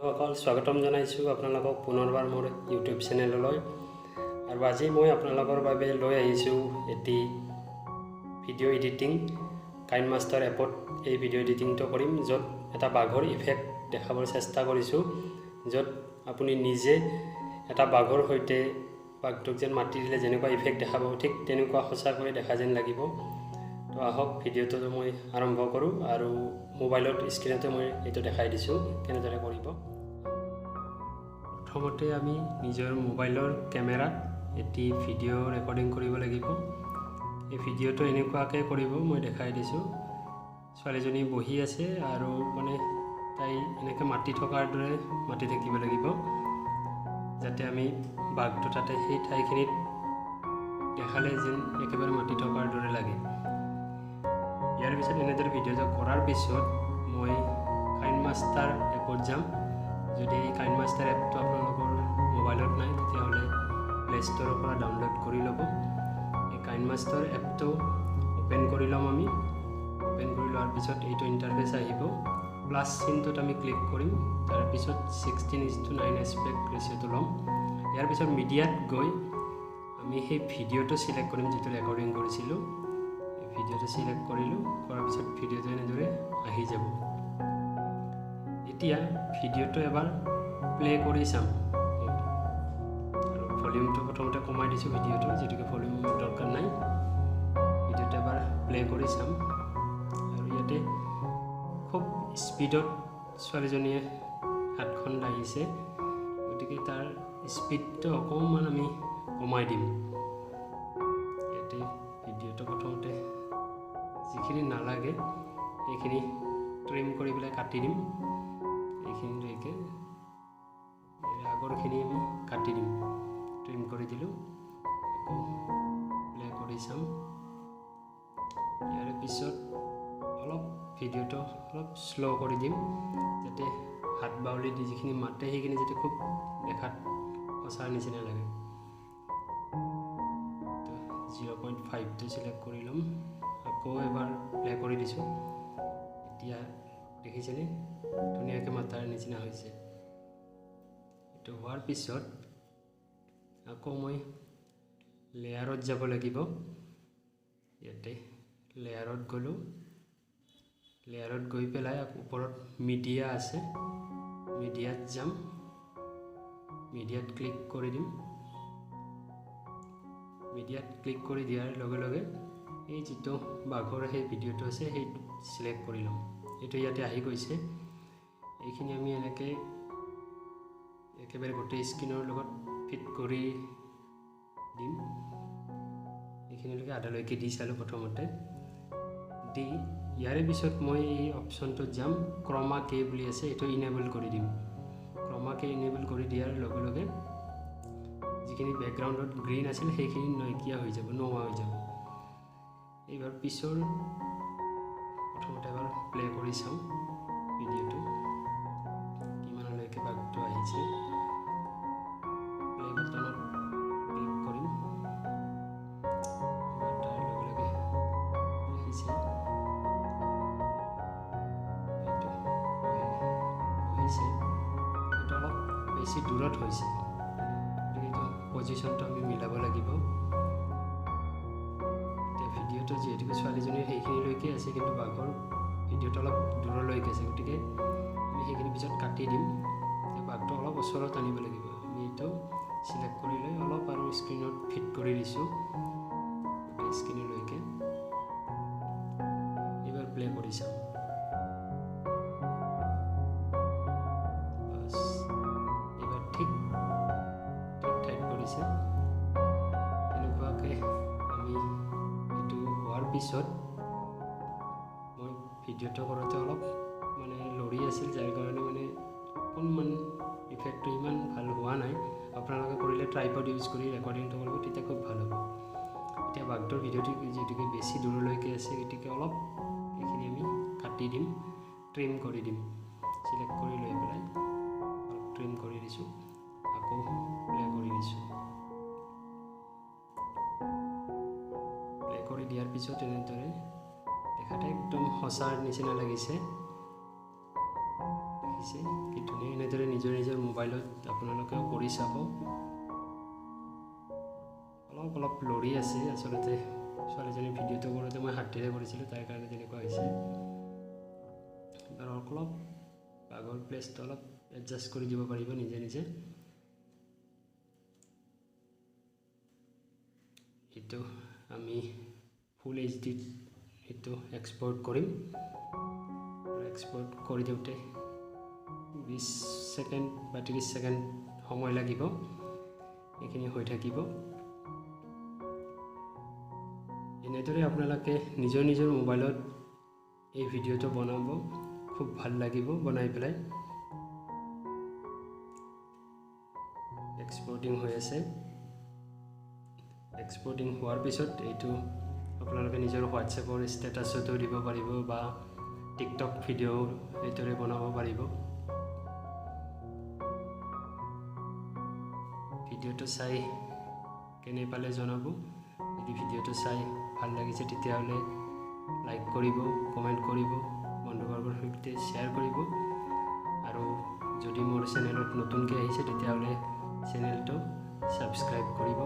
সকল, স্বাগতম জনাইছোঁ আপোনালোকক পুনৰবাৰ মোৰ ইউটিউব চেনেললৈ। আৰু আজি মই আপোনালোকৰ বাবে লৈ আহিছোঁ এটি ভিডিঅ' এডিটিং। কাইন মাষ্টাৰ এপত এই ভিডিঅ' এডিটিংটো কৰিম, য'ত এটা বাঘৰ ইফেক্ট দেখাবৰ চেষ্টা কৰিছোঁ, য'ত আপুনি নিজে এটা বাঘৰ সৈতে বাঘটোক যেন মাতি দিলে যেনেকুৱা ইফেক্ট দেখাব, ঠিক তেনেকুৱা সঁচাকৈ দেখা যেন লাগিব। তো আহক, ভিডিঅ'টো মই আৰম্ভ কৰোঁ আৰু মোবাইলত স্ক্ৰীণতে মই এইটো দেখাই দিছোঁ কেনেদৰে কৰিব। প্ৰথমতে আমি নিজৰ মোবাইলৰ কেমেৰাত এটি ভিডিঅ' ৰেকৰ্ডিং কৰিব লাগিব। এই ভিডিঅ'টো এনেকুৱাকৈ কৰিব, মই দেখাই দিছোঁ। ছোৱালীজনী বহি আছে আৰু মানে তাই এনেকৈ মাতি থকাৰ দৰে মাতি থাকিব লাগিব, যাতে আমি বাঘটো তাতে সেই ঠাইখিনিত দেখালে যেন একেবাৰে মাতি থকাৰ দৰে লাগে। ইয়াৰ পিছত এনেদৰে ভিডিঅ'টো কৰাৰ পিছত মই কাইন মাষ্টাৰ এপত যাম। যদি এই কাইন মাষ্টাৰ এপটো আপোনালোকৰ মোবাইলত নাই, তেতিয়াহ'লে প্লে ষ্ট'ৰৰ পৰা ডাউনলোড কৰি ল'ব। এই কাইন মাষ্টাৰ এপটো অ'পেন কৰি ল'ম আমি। অ'পেন কৰি লোৱাৰ পিছত এইটো ইণ্টাৰফেচ আহিব। প্লাছ চিনটোত আমি ক্লিক কৰিম। তাৰপিছত 16:9 এছপেক্ট ৰেচিঅ'টো ল'ম। ইয়াৰ পিছত মিডিয়াত গৈ আমি সেই ভিডিঅ'টো চিলেক্ট কৰিম, যিটো ৰেকৰ্ডিং কৰিছিলোঁ। ভিডিঅ'টো চিলেক্ট কৰিলোঁ। কৰাৰ পিছত ভিডিঅ'টো এনেদৰে আহি যাব। এতিয়া ভিডিঅ'টো এবাৰ প্লে' কৰি চাম আৰু ভলিউমটো প্ৰথমতে কমাই দিছোঁ ভিডিঅ'টো, যিহেতুকে ভলিউম দৰকাৰ নাই। ভিডিঅ'টো এবাৰ প্লে' কৰি চাম আৰু ইয়াতে খুব স্পীডত ছোৱালীজনীয়ে হাতখন দাঙিছে, গতিকে তাৰ স্পীডটো অকণমান আমি কমাই দিম। ইয়াতে ভিডিঅ'টো প্ৰথমতে যিখিনি নালাগে সেইখিনি ট্ৰিম কৰি পেলাই কাটি দিম। এইখিনিলৈকে আগৰখিনি আমি কাটি দিম। ট্ৰিম কৰি দিলোঁ। আকৌ প্লে' কৰি চাম। ইয়াৰ পিছত অলপ ভিডিঅ'টো অলপ শ্ল' কৰি দিম, যাতে হাত বাউলি দি যিখিনি মাতে সেইখিনি যাতে খুব দেখাত সঁচাৰ নিচিনা লাগে। 0.5টো চিলেক্ট কৰি ল'ম। আকৌ এবাৰ প্লে' কৰি দিছোঁ। এতিয়া দেখিছেনে, ধুনীয়াকৈ মাতাৰ নিচিনা হৈছে। এইটো হোৱাৰ পিছত আকৌ মই লেয়াৰত যাব লাগিব। ইয়াতে লেয়াৰত গ'লোঁ। লেয়াৰত গৈ পেলাই ওপৰত মিডিয়া আছে, মিডিয়াত যাম। মিডিয়াত ক্লিক কৰি দিম। মিডিয়াত ক্লিক কৰি দিয়াৰ লগে লগে এই যিটো বাঘৰ সেই ভিডিঅ'টো আছে, সেইটো চিলেক্ট কৰি ল'ম। এইটো ইয়াতে আহি গৈছে। এইখিনি আমি এনেকৈ একেবাৰে গোটেই স্ক্ৰীণৰ লগত ফিট কৰি দিম। এইখিনিলৈকে আধালৈকে দি চালোঁ প্ৰথমতে। দি ইয়াৰে পিছত মই এই অপশ্যনটোত যাম, ক্ৰমা কে বুলি আছে, এইটো ইনেবল কৰি দিম। ক্ৰমা কে ইনেবল কৰি দিয়াৰ লগে লগে যিখিনি বেকগ্ৰাউণ্ডত গ্ৰীণ আছিল সেইখিনি নাইকিয়া হৈ যাব, নোহোৱা হৈ যাব। এইবাৰ পিছৰ প্ৰথমতে এবাৰ প্লে' কৰি চাওঁ ভিডিঅ'টো, কিমানলৈকে বাঘটো আহিছে। প্লে' বাটনত ক্লিক কৰিম। তাৰ লগে লগে আহিছে, এইটো বহিছে। এইটো অলপ বেছি দূৰত হৈছে, গতিকে এইটো পজিশ্যনটো আমি মিলাব লাগিব। এতিয়া ভিডিঅ'টো যিহেতুকে ছোৱালীজনীৰ সেইখিনিলৈকে আছে, কিন্তু বাঘৰ ভিডিঅ'টো অলপ দূৰলৈকে আছে, গতিকে আমি সেইখিনি পিছত কাটি দিম। বাঘটো অলপ ওচৰত আনিব লাগিব। আমি এইটো চিলেক্ট কৰি লৈ অলপ আৰু স্ক্ৰীণত ফিট কৰি দিছোঁ গোটেই স্ক্ৰীণলৈকে। এইবাৰ প্লে' কৰি চাম। বাছ, এইবাৰ ঠিক ঠিক ঠাইত পৰিছে। এনেকুৱাকৈ আমি এইটো হোৱাৰ পিছত মই ভিডিঅ'টো কৰোঁতে অলপ মানে লৰি আছিল, যাৰ কাৰণে মানে অকণমান ইফেক্টটো ইমান ভাল হোৱা নাই। আপোনালোকে কৰিলে ট্ৰাইপড ইউজ কৰি ৰেকৰ্ডিংটো কৰিব, তেতিয়া খুব ভাল হ'ব। এতিয়া বাঘটোৰ ভিডিঅ'টো যিহেতুকে বেছি দূৰলৈকে আছে, গতিকে অলপ এইখিনি আমি কাটি দিম, ট্ৰিম কৰি দিম। চিলেক্ট কৰি লৈ পেলাই অলপ ট্ৰিম কৰি দিছোঁ। আকৌ প্লে' কৰি দিছোঁ। প্লে' কৰি দিয়াৰ পিছত এনেদৰে দেখাতে একদম সঁচাৰ নিচিনা লাগিছে। দেখিছে কি ধুনীয়া। এনেদৰে এনেদৰে নিজৰ নিজৰ মোবাইলত আপোনালোকেও কৰি চাব। অলপ অলপ লৰি আছে, আচলতে ছোৱালীজনী ভিডিঅ'টো কৰোঁতে মই হাতেৰে কৰিছিলোঁ, তাৰ কাৰণে তেনেকুৱা হৈছে। আৰু অলপ আগৰ প্লেচটো অলপ এডজাষ্ট কৰি দিব পাৰিব নিজে নিজে। এইটো আমি ফুল এইচ ডিত এইটো এক্সপৰ্ট কৰিম। এক্সপৰ্ট কৰি দিওঁতে 20 ছেকেণ্ড বা 30 ছেকেণ্ড সময় লাগিব, এইখিনি হৈ থাকিব। এনেদৰে আপোনালোকে নিজৰ নিজৰ মোবাইলত এই ভিডিঅ'টো বনাব, খুব ভাল লাগিব বনাই পেলাই। এক্সপৰ্টিং হৈ আছে। এক্সপৰ্টিং হোৱাৰ পিছত এইটো আপোনালোকে নিজৰ হোৱাটছএপৰ ষ্টেটাছতো দিব পাৰিব বা টিকটক ভিডিঅ' এইদৰে বনাব পাৰিব। ভিডিঅ'টো চাই কেনে পালে জনাব। যদি ভিডিঅ'টো চাই ভাল লাগিছে তেতিয়াহ'লে লাইক কৰিব, কমেণ্ট কৰিব, বন্ধুবৰ্গৰ সৈতে শ্বেয়াৰ কৰিব। আৰু যদি মোৰ চেনেলত নতুনকৈ আহিছে তেতিয়াহ'লে চেনেলটো ছাবস্ক্ৰাইব কৰিব।